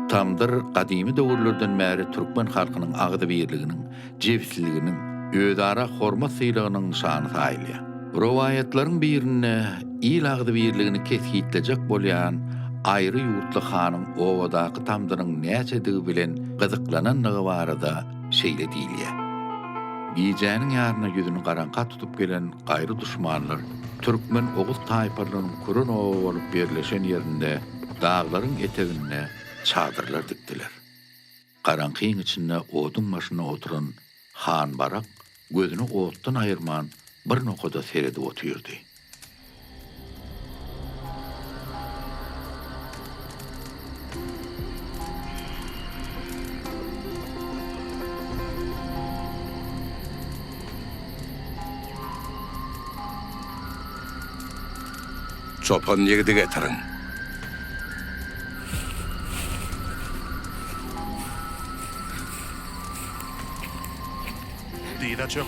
Tamdyr gadymy döwürlerden bäri türkmen halkynyň agzybirliginiň, jebisliginiň, özara hormat-sylagynyň nyşany saýylýar. Rowaýatlaryň birinde il agzybirligini kesgitlejek bolýan aýry ýurtly hanyň obadaky tamdyryň näçedigi bilen gyzyklanandygy barada şeýle diýilýär. Gijäniň ýaryna ýüzüni garaňka tutup gelen gaýry duşmanlar türkmen-oguz taýpalarynyň küren oba bolup ýerleşen ýerinde daglaryň eteginde çadyrlar dikdiler. Garaňkyň içinde oduň başynda oturan Han Barak gözüni otdan aýyrman bir nokada seredip otyrdy. Çopan ýigidi getiriň. Dyza çök.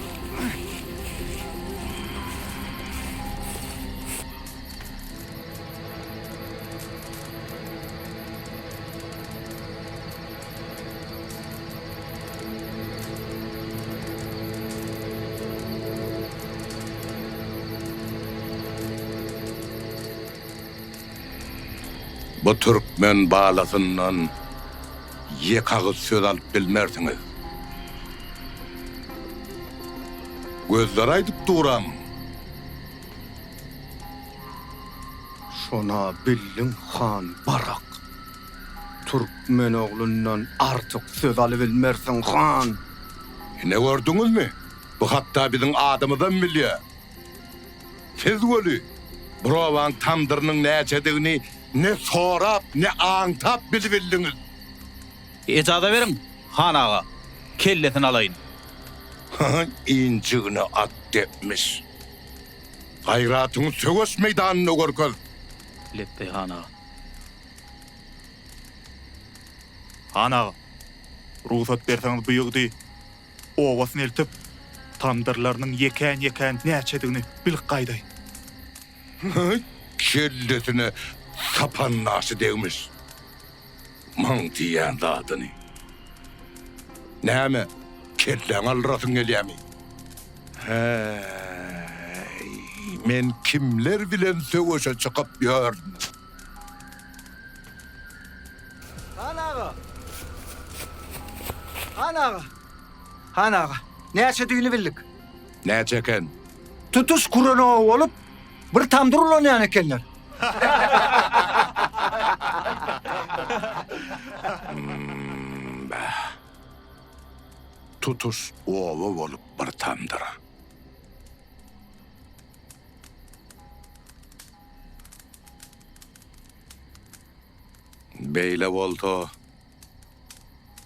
Bu türkmen balasyndan ýeke agyz söz alyp bilmersiňiz. Gözleri aýdyp duram. Şona bildiň han Barak. Türkmen oglundan artyk söz alybilmersiň han. Ine gördüňizmi? Bu hatda biziň adymyzam bilýär. Siz weli, bir obaň tamdyrynyň näçedigini ne sorap, ne aňtap bilibildiňiz. Ejaza beriň, han aga, kellesini alaýyn. Haý, injigine at depmiş. Gaýratyňy söweş meýdanynda görkez. Lepbeý, han aga. Han aga, rugsat berseňiz bu ýigdi obasyna eltip, tamdyrlarynyň ýekän-ýekän näçedigini bilip gaýdaýyn. Haý, kellesine sapan daşy degmiş. Maň diýýän zadyny. Näme, kelläňi aldyrasyň gelýämi? Häý, men kimler bilen söweşe çykyp ýörün? Han aga! Han aga! Han aga, näçedigini bildik. Näçe eken? Tutuş Kuranowa bolup, bir tamdyr ulanýan ekenler. Bäh. Tutuş oba bolup bir tamdyr. Beýle bolsa,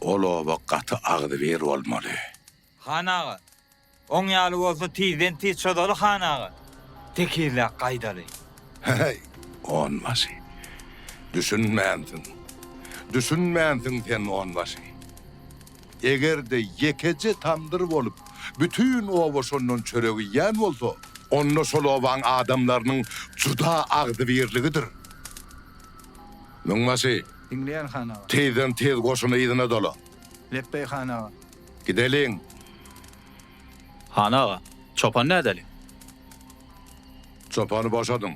ol oba gaty agzybir bolmaly. Han aga, oň ýaly bolsa tizden-tiz çozaly han aga. Tekizläp gaýdaly. Heý, onbaşy. Düşünmänsiň. Düşünmänsiň sen onbaşy. Eger-de ýekeje tamdyr bolup, bütin oba şondan çörek iýýän bolsa, onda şol obaň adamlarynyň juda agzybirligidir. Müňbaşy, Diňleýän han aga. tizden-tiz goşuny yzyna dola. Lepbeý han aga. Gideliň. Han aga, çopan nädeli? Çopany boşadyň.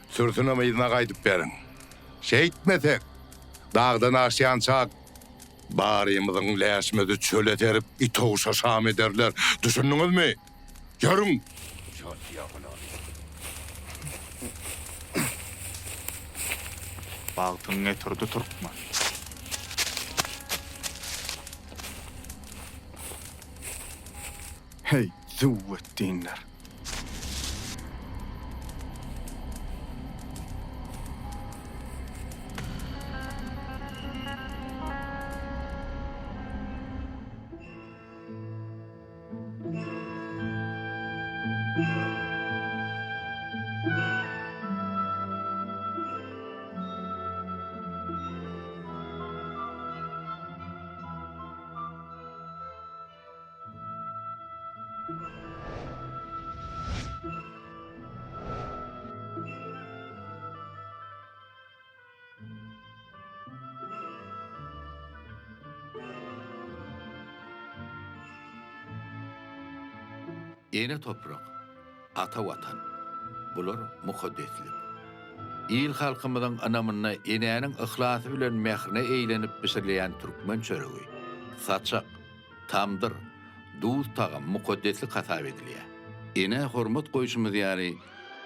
Sürüsinem yzyna gaýdyp beriň. Şeýtmesek, dagdan aşýançak Barymyzyň läşimizi çöle serip, itowşa şam ederler. Düşündiňizmi? Ýörüň! Bagtyň getirdi türkmen. Heý, züwwetdinler! Ene toprak, ata Watan, bular mukaddeslik. Il-halkymyzyň ynamynda enäniň yhlasy bilen mährine eýlenip bişirilýän türkmen çöregi, saçak, tamdyr, duz-tagam mukaddeslik hasap edilýär. Enä hormat goýşumyz ýaly,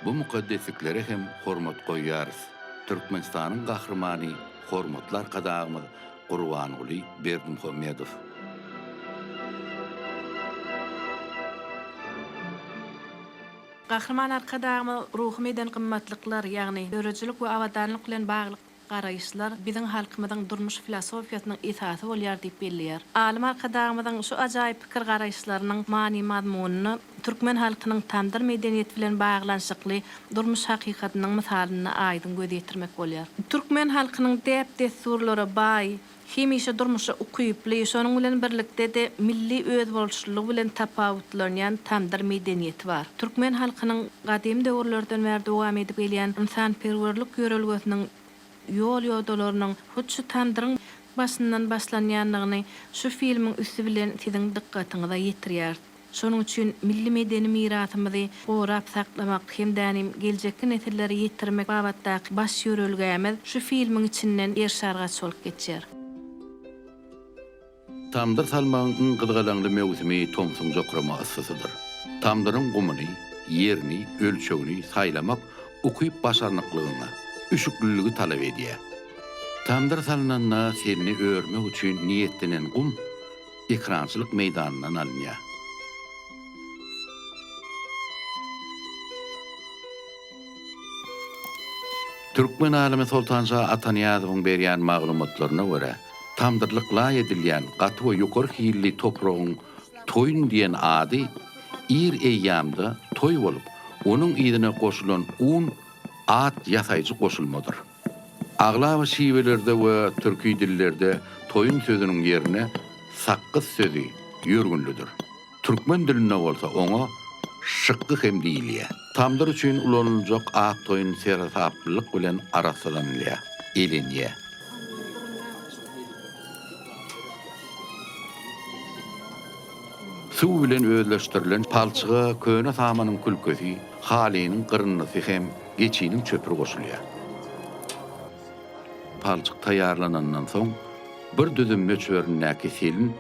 bu mukaddesliklere hem hormat goýýarys. Türkmenistanyň Gahrymany hormatly Arkadagymyz Gurbanguly Berdimuhamedow. Gahryman Arkadagymyz ruhy-medeni gymmatlyklar, ýagny döredijilik we abadanlyk bilen bagly garaýyşlar biziň halkymyzyň durmuş filosofiýasynyň esasy bolýar diýip belleýär. Alym Arkadagymyzyň şu ajaýyp pikir-garaýyşlarynyň many-mazmunyny türkmen halkynyň tamdyr medeniýeti bilen baglanyşykly durmuş hakykatynyň mysalynda aýdyň göz ýetirmek bolýar. Türkmen halkynyň däp-dessurlara baý, hemişe durmuşa ukyply, şonuň bilen birlikde-de milli özboluşlylygy bilen tapawutlanýan tamdyr medeniýeti bar. Türkmen halkynyň gadym döwürlerden bäri dowam edip gelýän ynsanperwerlik ýörelgesiniň ýol-ýodalarynyň hut şu tamdyryň başyndan başlanýandygyny şu filmiň üsti bilen siziň dykgatyňyza ýetirýäris. Şonuň üçin milli medeni mirasymyzy gorap saklamak hem-de geljekki nesillere ýetirmek babatdaky baş ýörelgämiz şu filmiň içinden eriş-argaç bolup geçýär. Tamdyr salmagyň iň gyzgalaňly möwsümi tomsuň jokrama yssysydyr. Tamdyryň gumuny, ýerini, ölçegini saýlamak ukyp-başarnyklygyňa, üşükliligi talap edýär. Tamdyr salnanda selini örmek üçin niýetlenen gum ekrançylyk meýdanyndan alynýar. Türkmen alymy Soltanşa Atanyýazowyň berýän maglumatlaryna görä, tamdyrlyk laý edilýän gaty we ýokary hilli topragyň toýun diýen ady ir eýýamda toý bolup, onuň yzyna goşulan un at ýasaýjy goşulmadyr. Aglaba şiwelerde we türki dillerde toýun sözüniň ýerine sakgyz sözi ýörgünlidir. Türkmen dilinde bolsa oňa şykgy hem diýilýär. Tamdyr üçin ulanyljak ak toýun seresaplylyk bilen arassalanylýar, elenýär. Suw bilen özleşdirilen palçyga köne samanyň külkesi, halynyň gyryndysy hem geçiniň çöpüri goşulýar. Palçyk taýýarlanandan soň, bir düzüm möçberindäki selin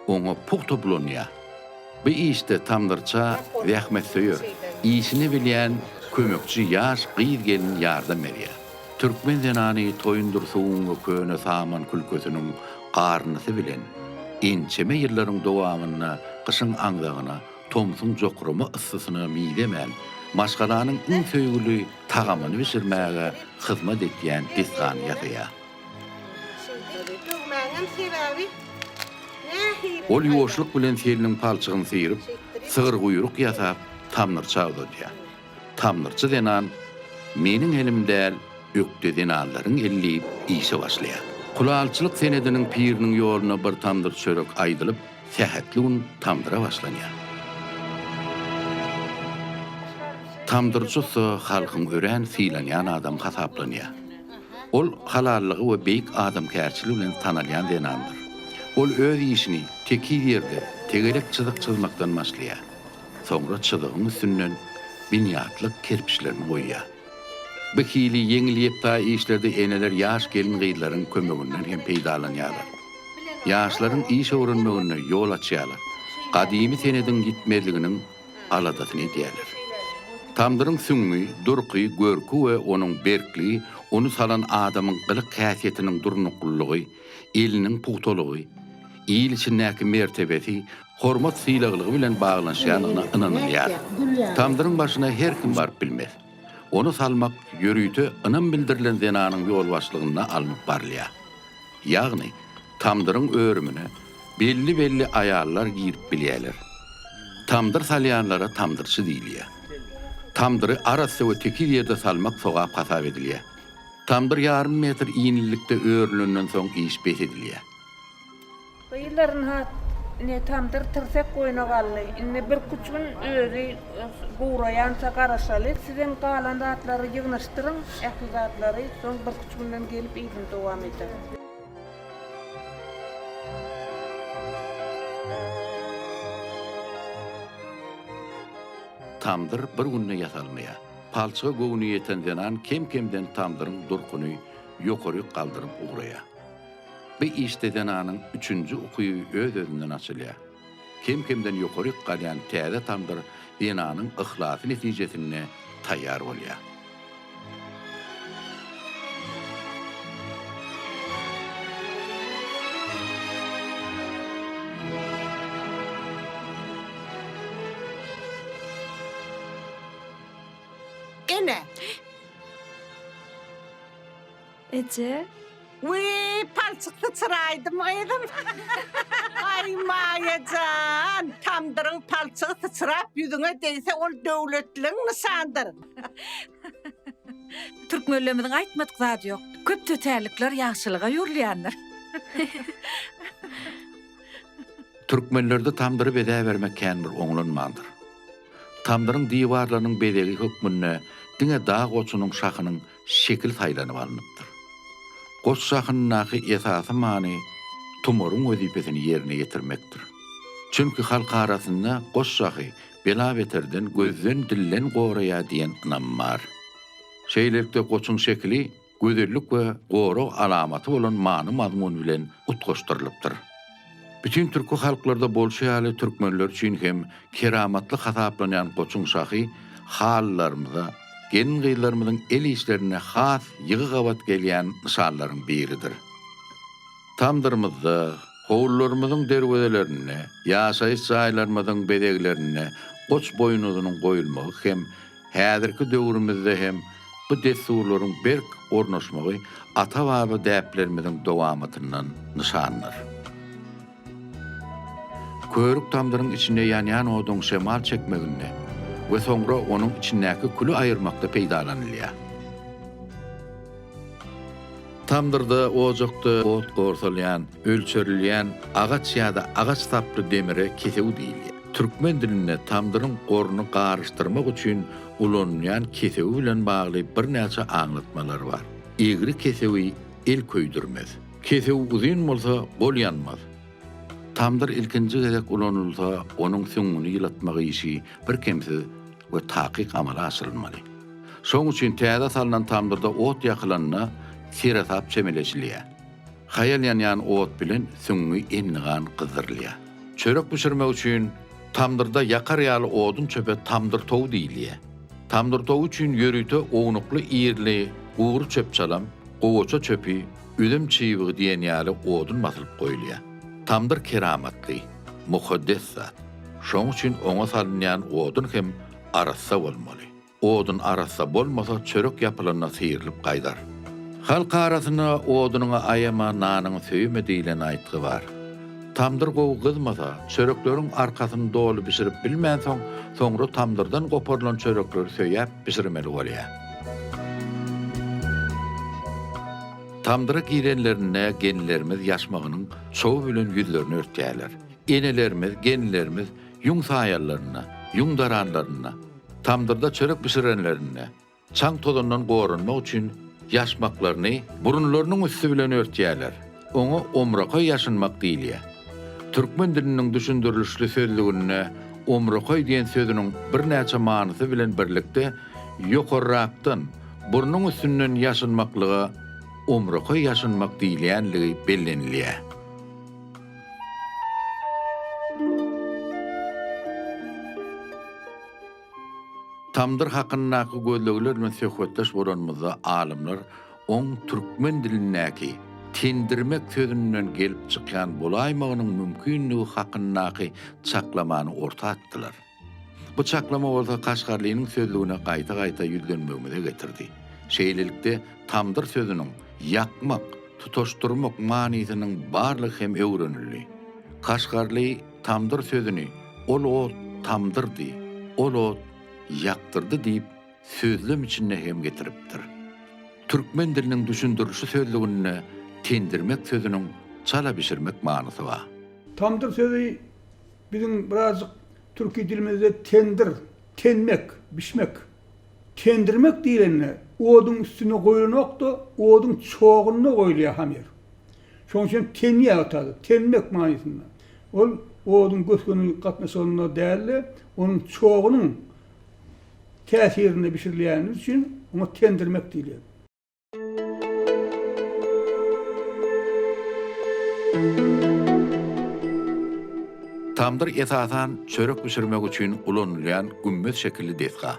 oňa pugta bulanýar. Bu işde tamdyrça zähmetsöýer, işini bilýän kömekçi ýaş gyz-gelin ýardam berýär. Türkmen zenany toýundyr suwuň we köne saman külkesiniň garyndysy bilen ençeme ýyllaryň dowamynda gyşyň aňzagyna, tomsuň jokrama yssysyna mizemän, maşgalanyň iň söýgüli tagamyny bişirmäge hyzmat edýän desgany ýasaýar. Ol ýuwaşlyk bilen seliniň palçygyny syryp, sygyrguýruk ýasap, tamdyrça uzadýar. Tamdyrçy zenan, Meniň elim däl, ökde zenanlaryň eli diýip, işe başlaýar. Kulalçylyk senediniň piriniň ýoluna bir tamdyr çörek aýdylyp, sähetli gün tamdyra başlanýar. Tamdyrçy ussa halkyň örän sylanýan adamy hasaplanýar. Ol halallygy we beýik adamkärçiligi bilen tanalýan zenandyr. Ol öz işini tekiz ýerde tegelek çyzyk çyzmakdan başlaýar. Soňra çyzygyň üstünden binýatlyk kerpiçlerini goýýar. Bu hili ýeňil-ýepbaý işlerde eneler ýaş gelin-gyzlaryň kömeginden hem peýdalanýarlar. Ýaşlaryň iş öwrenmeginde ýol açýarlar. Gadymy senediň ýitmezliginiň aladasyny edýärler. Tamdyryň süňňi, durky, görki we onuň berkligi ony salan adamyň gylyk-häsiýetiniň durnuklylygy, eliniň pugtalygy, il içindäki mertebesi, hormat-sylaglygy bilen baglanyşýandygyna ynanylýar. Tamdyryň başyna her kim baryp bilmez. Ony salmak ýörite ynam bildirilen zenanyň ýolbaşçylygynda alnyp barylýar. Ýagny, tamdyryň örümine belli-belli aýallar girip bilýärler. Tamdyr salýanlara tamdyrçy diýilýär. Tamdyry arassa we tekiz ýerde salmak sogap hasap edilýär. Tamdyr ýarym metr inlilikde örülenden soň iş bes edilýär. Gyzlar ynha ne tamdyr tirsek goýna galdy. Indi birküç gün özi guraýança garaşaly. Sizem galan zatlary ýygnaşdyryň, ähli zatlary, soň birküç günden gelip yzyny dowam ederis. Tamdyr bir günde ýasalmaýar. Palçyga göwni ýeten zenan kem-kemden tamdyryň durkuny ýokaryk galdyryp ugraýar. Bu işde zenanyň üçünji ukyby öz-özünden açylýar. Kem-kemden ýokaryk galýan täze tamdyr zenanyň yhlasy netijesinde taýýar bolýar. Ene! Eje. Wiý, palçyk syçraýdym gyzym. Aý, Maýa jan, tamdyryň palçygy syçrap ýüzüňe degse, ol döwletliligiň nyşanydyr. Türkmenlerimiziň aýtmadyk zady ýok. Köp tötänlikler ýagşylyga ýugrulandyr. Türkmenlerde tamdyry bezäbermek kän bir oňlanmandyr. Tamdyryň diwarlarynyň bezegi hökmünde diňe dag goçunyň şahynyň şekili saýlanyp alnypdyr. Goç şahyndaky esasy many tumaryň wezipesini ýerine ýetirmekdir. Çünki halk arasynda goç şahy bela-beterden, gözden-dilden goraýar diýen ynam bar. Şeýlelikde, goçuň şekili gözellik we gorag alamaty bolan many-mazmun bilen utgaşdyrylypdyr. Bütin türki halklarda bolşy ýaly türkmenler üçin hem keramatly hasaplanýan goçuň şahy halylarymyza, gelin-gyzlarymyzyň el işlerinde has ýygy gabat gelýän nyşanlaryň biridir. Tamdyrymyzda, howlularymyzyň derwezelerinde, ýaşaýyş jaýlarymyzyň bezeglerinde goç boýnuzynyň goýulmagy hem Häzirki döwrümizde hem bu dessurlaryň berk ornaşmagy ata-baba däplerimiziň dowamatyndan nyşandyr. Körük tamdyryň içinde ýanýan oduň şemal çekmeginde we soňra onuň içindäki küli aýyrmakda peýdalanylýar. Tamdyrda, ojakda ot gorsalýan, ölçerilýän agaç ýa-da agaç saply demire kesewi diýilýär. Türkmen dilinde tamdyryň goruny garyşdyrmak üçin ulanylýan kesewi bilen bagly birnäçe aňlatmalar bar. Egri kesewi el köýdürmez. Kesewi uzyn bolsa, gol ýanmaz. Tamdyr ilkinji gezek ulanylsa, onuň süňňüni ýylatmak işi birkemsiz we takyk amala aşyrylmaly. Şoň üçin täze salnan tamdyrda ot ýakylanda seresap çemeleşilýär. Haýal ýanýan ot bilen süňňi endigan gyzdyrylýar. Çörek bişirmek üçin tamdyrda ýakar ýaly odun çöpe tamdyr towy diýilýär. Tamdyr towy üçin ýörite ownukly-irili gury çöp-çalam, gowaça çöpi, üzüm çybygy diýen ýaly odun basylyp goýulýar. Tamdyr keramatly, mukaddes zat. Şoň üçin oňa salynýan odun hem arassa bolmaly. Odun arassa bolmasa çörek ýapylanda syrylyp gaýdar. Halk arasynda odunyňy aýama, nanyňy söýeme diýlen aýtgy bar. Tamdyr gowy gyzmasa, çörekleriň arkasyny doly bişirip bilmänsoň, soňra tamdyrdan goparylan çörekleri söýäp bişirmeli bolýar. Tamdyra girenlerinde gelinlerimiz ýaşmagynyň çowy bilen ýüzlerini örtýärler. Enelerimiz, gelinlerimiz ýüň saýanlarynda, ýüň daranlarynda, tamdyrda çörek bişirenlerinde çaň-tozandan goranmak üçin ýaşmaklaryny burunlarynyň üsti bilen örtýärler. Oňa omrakaý ýaşynmak diýilýär. Türkmen diliniň düşündirilişli sözlüginde omrakaý diýen sözüniň birnäçe manysy bilen birlikde ýokarrakdan, burnuň üstünden ýaşynmaklyga omrakaý ýaşynmak diýilýänligi bellenilýär. Tamdyr hakyndaky gözlegler bilen söhbetdeş bolanymyzda alymlar oň türkmen dilindäki tendirmek sözünden gelip çykýan bolaýmagynyň mümkindigi hakyndaky çaklamany orta atdylar. Bu çaklama bolsa Kaşgarlynyň sözlügine gaýta-gaýta ýüzlenmegimize getirdi. Şeýlelikde, tamdyr sözüniň ýakmak, tutaşdyrmak manysynyň barlygy hem öwrenildi. Kaşgarly tamdyr sözüni ol ot tamdyrdy, ol ot ýakdyrdy diýip sözlem içinde hem getiripdir. Türkmen diliniň düşündirilişi sözlüginde tendirmek sözüniň çala bişirmek manysy bar. Tamdyr sözi Biziň birazjyk türki dilimizde tendir, tenmek, bişmek. Tendirmek diýlende oduň üstünde goýlanok-da, oduň çogunda goýulýar hamyr. Şonuň üçin tenýär o taýda, tenmek manysynda. Ol oduň gös-göni gatnaşygynda däl-de, onuň çogunyň. täsirinde bişirilýäni üçin oňa tendirmek diýilýär. Tamdyr esasan çörek bişirmek üçin ulanylýan gümmez şekilli desga.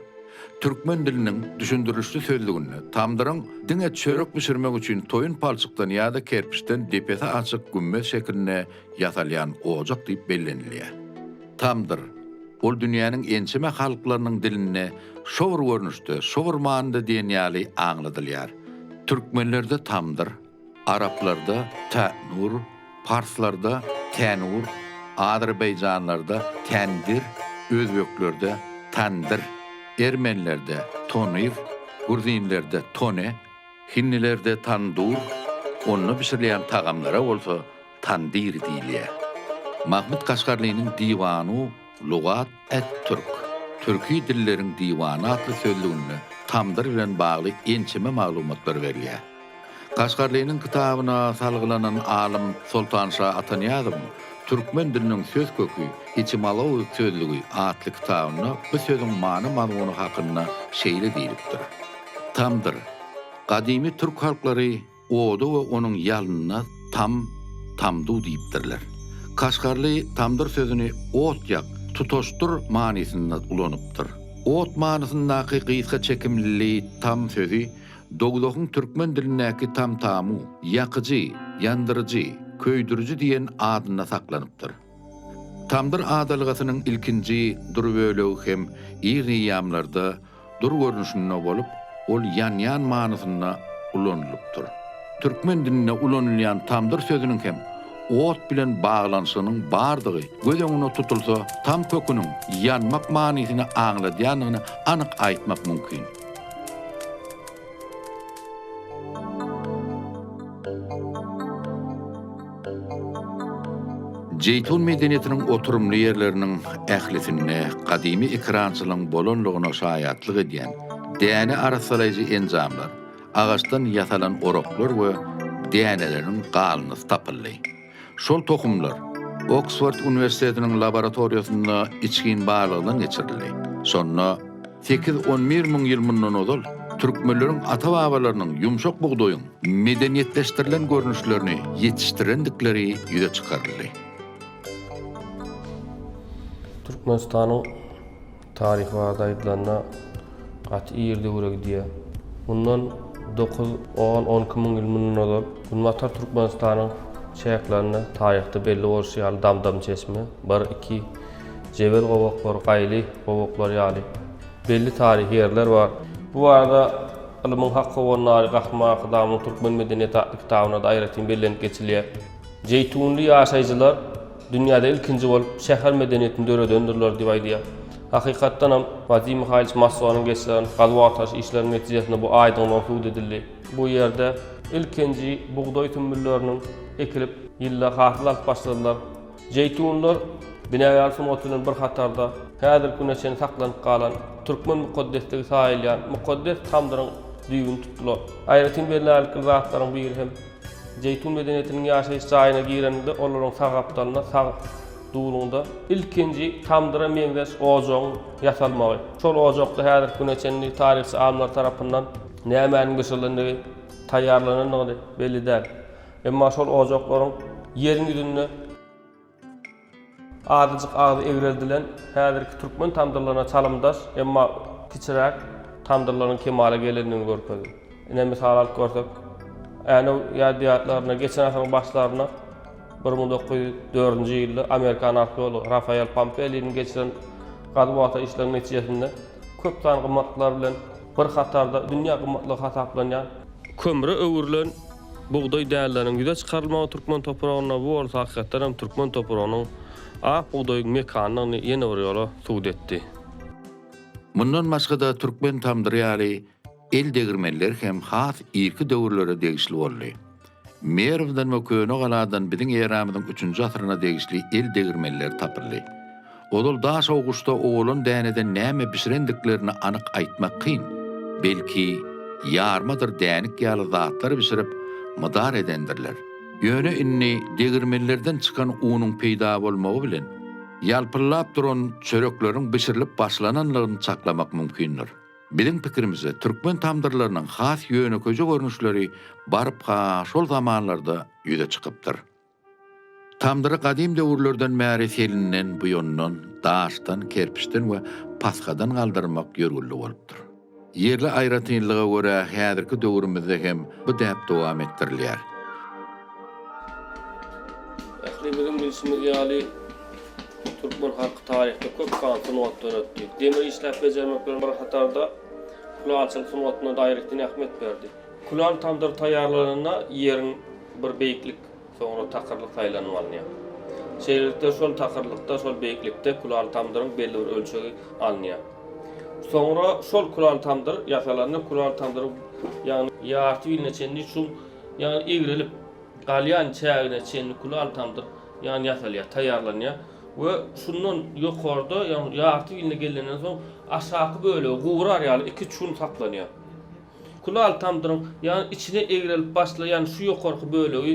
Türkmen diliniň düşündirişli sözlüginde tamdyryň diňe çörek bişirmek üçin toýun palçykdan ýa-da kerpiçden depesi açyk gümmez şekilinde ýasalýan ojak diýip bellenilýär. Tamdyr, ol dünýäniň ençeme halklarynyň dilinde şo bir görnüşde, şo bir manyda diýen ýaly aňladylýar. Türkmenlerde tamdyr, araplarda ta'nur, parslarda tänur, azerbaýjanlarda tändir, özbeklerde tandyr, ermenilerde tonyr, gürzinlerde tone, hindilerde tandur, onda bişirilýän tagamlara bolsa tandyr diýilýär. Mahmyt Kaşgarlynyň Diwanu lugat et-türk, Türki dilleriň diwany atly sözlüginde tamdyr bilen bagly ençeme maglumatlar berilýär. Kaşgarlynyň kitabyna salgylanan alym Soltanşa Atanyýazowyň Türkmen diliniň söz köki, etimologik sözlügi, atly kitabynda bu sözüň many-mazmuny hakynda şeýle diýlipdir, Tamdyr, gadymy türk halklary Oda we onuň ýalnyna tam, tamdu diýipdirler. Kaşgarly tamdyr sözüni ot ýak, tutaşdyr manysynda ulanypdyr. Ot manysyndaky gysga çekimlili tam sözi dowzahyň türkmen dilindäki tam-tamu, ýakyjy, ýandyryjy, köýdüriji diýen adynda saklanypdyr. Tamdyr adalgasynyň ilkinji dur bölegi hem ir eýýamlarda dur görnüşinde bolup, ol ýanýan manysynda ulanylypdyr. Türkmen dilinde ulanylýan tamdyr sözüniň hem ot bilen baglanyşygynyň bardygy göz öňünde tutulsa, tam köküniň ýanmak manysyny aňladýandygyny anyk aýtmak mümkin. Jeýtun medeniýetiniň oturymly ýerleriniň ählisinde gadymy ekerançylygyň bolanlygyna şaýatlyk edýän däne arassalaýjy enjamlar, agaçdan ýasalan oraklar we däneleriň galyndysy tapyldy. Şol tohumlar Oksford uniwersitetiniň laboratoriýasynda içgin barlagdan geçirildi. Şonda sekiz-on bir müň ýyl mundan ozal türkmenleriň ata-babalarynyň ýumşak bugdaýyň medeniýetleşdirilen görnüşlerini ýetişdirendikleri ýüze çykaryldy. Türkmenistanyň Taryhy barada aýdylanda, gaty ir döwre gidýär. Mundan dokuz, on, 12 müň ýyl mundan ozal Günbatar Türkmenistanyň çäklerinde taryhda belli bolşy ýaly Damdam çeşme, bir, iki, Jebel gowaklary, Gaýly gowaklary ýaly belli taryhy ýerler bar. Bu barada ylmyň hak howandary Gahryman Arkadagymyzyň Türkmen medeniýeti atly kitabynda-da aýratyn bellenip geçilýär. Jeýtunly ýaşaýjylar dünýäde ilkinji bolup şäher medeniýetini döredendirler diýip aýdýar. Hakykatdanam, Wadim Mihaýlyç Massonyň geçiren gazuw-agtaryş işleriniň netijesinde bu aýdyňlygy subut edildi. Bu ýerde ilkinji bugdaý sümbülleriniň ekilip, ýylda hasyl alyp başladylar. Jeýtunlar binagärlik sungaty bilen bir hatarda, häzirki güne çenli saklanyp galan türkmen mukaddesligi saýylýan mukaddes tamdyryň düýbüni tutdular. Aýratyn bellärlikli zatlaryň biri hem, Jeýtun medeniýetiniň ýaşaýyş jaýyna gireniňde, olaryň sag gapdalynda, sag duluňda ilkinji tamdyra meňzeş ojagyň ýasalmagy. Şol ojakda häzirki güne çenli taryhçy alymlar tarapyndan nämäniň bişirilendigi, taýýarlanandygy belli däl. Emma şol ojaklaryň ýeriň ýüzünde Azajyk agzy egreldilen, häzirki türkmen tamdyrlaryna çalymdaş, emma kiçiräk tamdyrlaryň kemala gelendigini görkezdi. Ine, mysal alyp görsek, Änew ýadygärliklerinde geçen asyryň başlarynda, 1904-nji ýylda amerikan arheology Rafael Pampelliniň geçiren gazuw-agtaryş işleriniň netijesinde köp sanly gymmatlyklar bilen bir hatarda dünýä gymmatlygy hasaplanýan kömre öwrülen Bugdaý däneleriniň ýüze çykarylmagy türkmen topragynda, bu bolsa hakykatdan hem türkmen topragynyň ak bugdaýyň mekanydygyny ýene bir ýola subut etdi. Mundan başga-da türkmen tamdyry ýaly el degirmenleri hem has irki döwürlere degişli boldy. Merwden we Köne galadan biziň eramyzyň üçünji asyryna degişli el degirmenleri tapyldy. Ozal daş owguçda owalan däneden näme bişirendiklerini anyk aýtmak kyn. Belki, ýarmadyr dänik ýaly zatlar bişirip, mydar edendirler. Ýöne indi degirmenlerden çykan unuň peýda bolmagy bilen, Ýalpyldap duran çörekleriň bişirilip başlananlygyny çaklamak mümkindir. Biziň pikirimizçe, türkmen tamdyrlarynyň has ýönekeýje görnüşleri baryp-ha şol zamanlarda ýüze çykypdyr. Tamdyry gadym döwürlerden bäri selinden, buýandan, daşdan, kerpiçden we pashadan galdyrmak ýörgünli bolupdyr. Ýerli aýratynlyga görä häzirki döwrümizde hem bu däp dowam etdirilýär. Ählimiziň bilşimiz ýaly, türkmen halky taryhda köp sanly sungat döretdi. Demir işläp bejermek bilen bir hatarda, külalçylyk sungatyna-da aýratyn ähmiýet berdi. Külal tamdyr taýýarlananda ýeriň bir beýiklik, soňra takyrlyk saýlanyp alynýar. Şeýlelikde, şol takyrlykda, şol beýiklikde külal tamdyryň belli bir ölçegi alynýar. Soňra şol külal tamdyr ýasalanda külal tamdyryň ýagny ýarty biline çenli çuň, ýagny egrelip galýan çägine çenli külal tamdyr ýagny ýasalýar, taýýarlanýar we şundan ýokarda, ýagny ýarty biline gelenden soň aşaky bölegi gurar ýaly iki çun saklanýar. Külal tamdyryň, ýagny içine egrelip başlaýan şu ýokarky bölegi,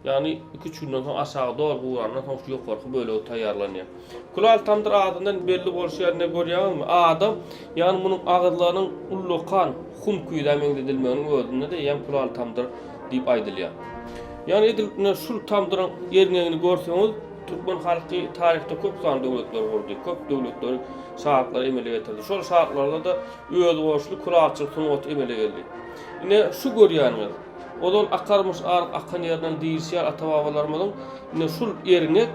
ýagny iki-üç günden soň aşagy doly gurandan soň şu ýokarky bölegi taýýarlanýar. Külal tamdyr adyndan belli bolşy ýaly ine görýäňizmi, adam, ýagny munuň agyzlarynyň ullakan hum küýzä meňzedilmeginiň özünde-de eýýäm külal tamdyr diýip aýdylýar. Ýagny edil ine şul tamdyryň erňegini görseňiz, türkmen halky taryhda köp sanly döwletleri gurdy, köp döwletleri, şalyklary emele getirdi. Şol şalyklarda-da özboluşly külalçylyk sungaty emele geldi. Ine, şu görýäniňiz, ozal akarmyş aryk akan ýerinden diýilişi ýaly ata-babalarymyzyň ine şul erňek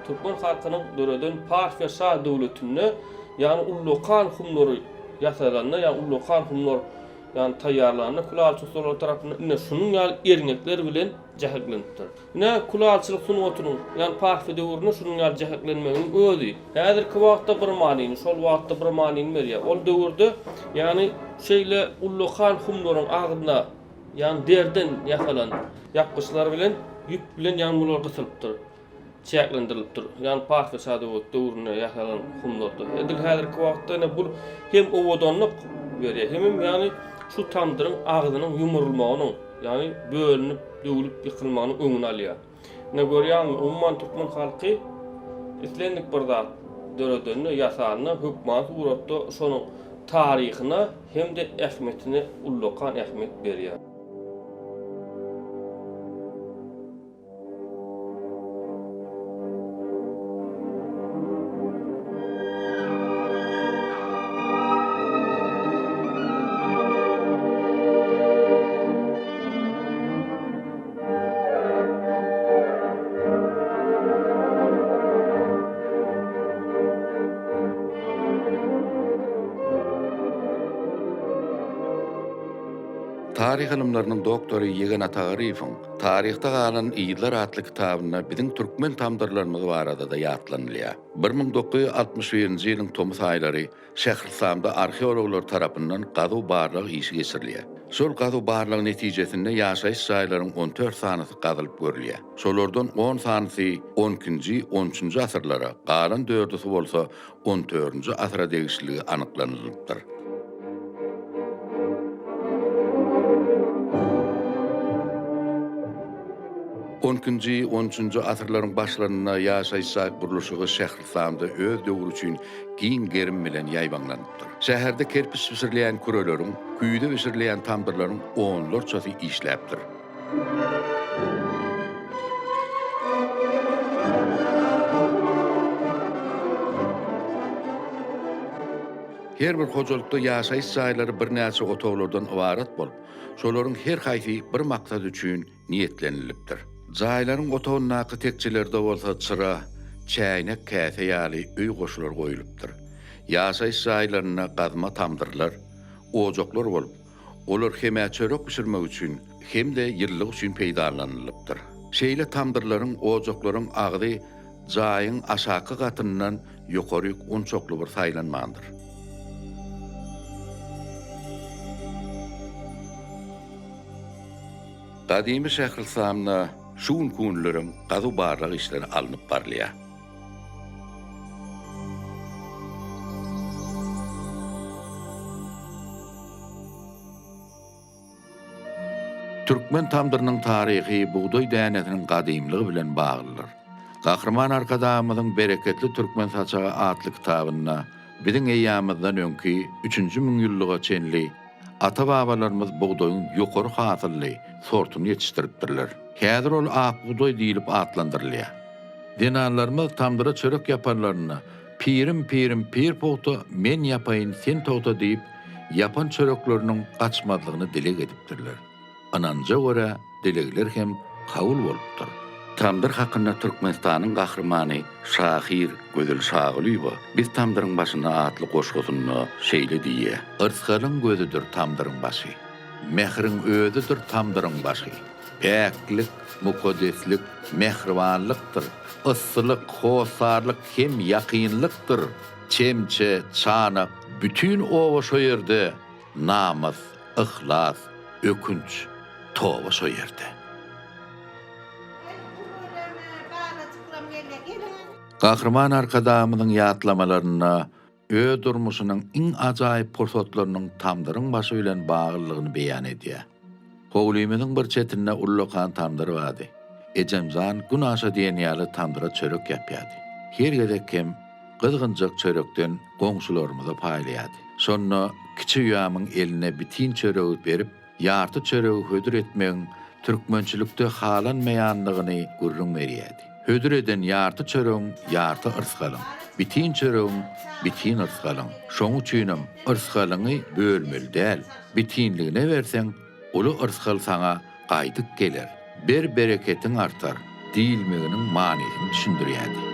türkmen halkynyň döreden Parfiýa şa döwletinde, ýagny ullakan humlary ýasalanda, ýagny ullakan humlar ýagny taýýarlanda külalçy ussalary tarapyndan ine şunuň ýaly erňekler bilen jäheklenipdir. Ine, külalçylyk sungatynyň, ýagny parfiýa döwründe şunuň ýaly jäheklenmeginiň özi, häzirki wagtda bir manyny, şol wagtda bir manyny berýär. Ol döwürde, ýagny şeýle ullakan humlaryň agzyna, ýagny derden ýasalan ýapgyçlar bilen, ýüp bilen, ýagny bular gysylypdyr, çäklendirilipdir. Ýagny parfiýa şadöwlet döwründe ýasalan humlarda. Edil häzirki wagtda ine bul hem owadanlyk berýär, hemem ýagny şu tamdyryň agzynyň ýumrulmagynyň, ýagny bölünip, döwlüp ýykylmagynyň öňüni alýar. Ine görýäňmi, umuman türkmen halky islendik bir zat döredende, ýasanda hökmany suratda şonuň taryhyna hem-de ähmiýetine ullakan ähmiýet berýär. Taryh ylymlarynyň doktory Ýegen Atagaryýewiň Taryhda galan yzlar atly kitabynda biziň türkmen tamdyrlarymyz barada-da ýatlanylýar. 1961-nji ýylyň tomus aýlary Şährisamda arheologlar tarapyndan gazuw-barlag işi geçirilýär. Şol gazuw-barlag netijesinde ýaşaýyş jaýlaryň on dört sanysy gazylyp görülýär. Şolardan on sanysy on ikinji, on üçünji asyrlara, galan dördüsi bolsa on dördünji asyra degişliligi anyklanylypdyr. On ikinji, on üçünji asyrlaryň başlarynda ýaşaýyş jaý gurluşygy Şährisamda öz döwri üçin giň gerim bilen ýaýbaňlanypdyr. Şäherde kerpiç bişirilýän küreleriň, küýze bişirilýän tamdyrlaryň onlarçasy işläpdir. Her bir hojalykda ýaşaýyş jaýlary birnäçe otaglardan ybarat bolup, şolaryň her haýsy bir maksat üçin niýetlenilipdir. Jaýlaryň otagyndaky tekjelerde bolsa çyra, çäýnek, käse ýaly öý goşlary goýlupdyr. Ýaşaýyş jaýlarynda gazma tamdyrlar, ojaklar bolup, olar hem-ä çörek bişirmek üçin, hem-de ýylylyk üçin peýdalanylypdyr. Şeýle tamdyrlaryň, ojaklaryň agzy jaýyň aşaky gatyndan ýokaryk onçakly bir saýlanmandyr. Gadymy Şährisamda şu günki günlerem gazuw-barlag işleri alnyp barylýar. Türkmen tamdyrynyň taryhy bugdaý dänesiniň gadymlygy bilen baglydyr. Gahryman Arkadagymyzyň Bereketli türkmen saçagy atly kitabynda biziň eýýamyzdan öňki üçünji müňýyllyga çenli ata-babalarymyz bugdaýyň ýokary hasylly sortuny ýetişdiripdirler. Häzir ol ak bugdaý diýlip atlandyrylýar. Zenanlarymyz tamdyra çörek ýapanlarynda Pirim, pirim, pir pugta, men ýapaýyn, sen togta diýip, ýapan çörekleriniň gaçmazlygyny dileg edipdirler. Ynanja görä, dilegler hem kabul bolupdyr. Tamdyr hakynda Türkmenistanyň Gahrymany, şahyr Gözel Şagulyýewa Biz tamdyryň başynda atly goşgusynda şeýle diýýär. Yrsgalyň gözüdir tamdyryň başy. Mähriň özüdir tamdyryň başy. Päklik, mukaddeslik, mähribanlykdyr. Yssylyk, hossarlyk hem ýakynlykdyr. Çemçe, çanak, bütin oba şo ýerde, Namys, yhlas, ökünç, toba şo ýerde. Gahryman Arkadagymyzyň ýatlamalarynda öz durmuşynyň iň ajaýyp pursatlarynyň tamdyryň başy bilen baglydygyny beýan edýär. Howlymyzyň bir çetinde ullakan tamdyr bardy. Ejemjan günaşa diýen ýaly tamdyra çörek ýapýardy. Her gezek hem gyzgynjak çörekden goňşularymyza paýlaýardy. Şonda kiçi uýamyň eline bitin çöregi berip, ýarty çöregi hödür etmegiň türkmençilikde halanmaýandygyny gürrüň berýärdi. Hödür eden ýarty çöregiň ýarty yrsgalyň, bitin çöregiň bitin yrsgalyň. Şoň üçinem yrsgalyňy bölmeli däl, bitinligine berseň, uly yrsgal saňa gaýdyp geler, ber bereketiň artar diýilmeginiň manysyny düşündirýärdi.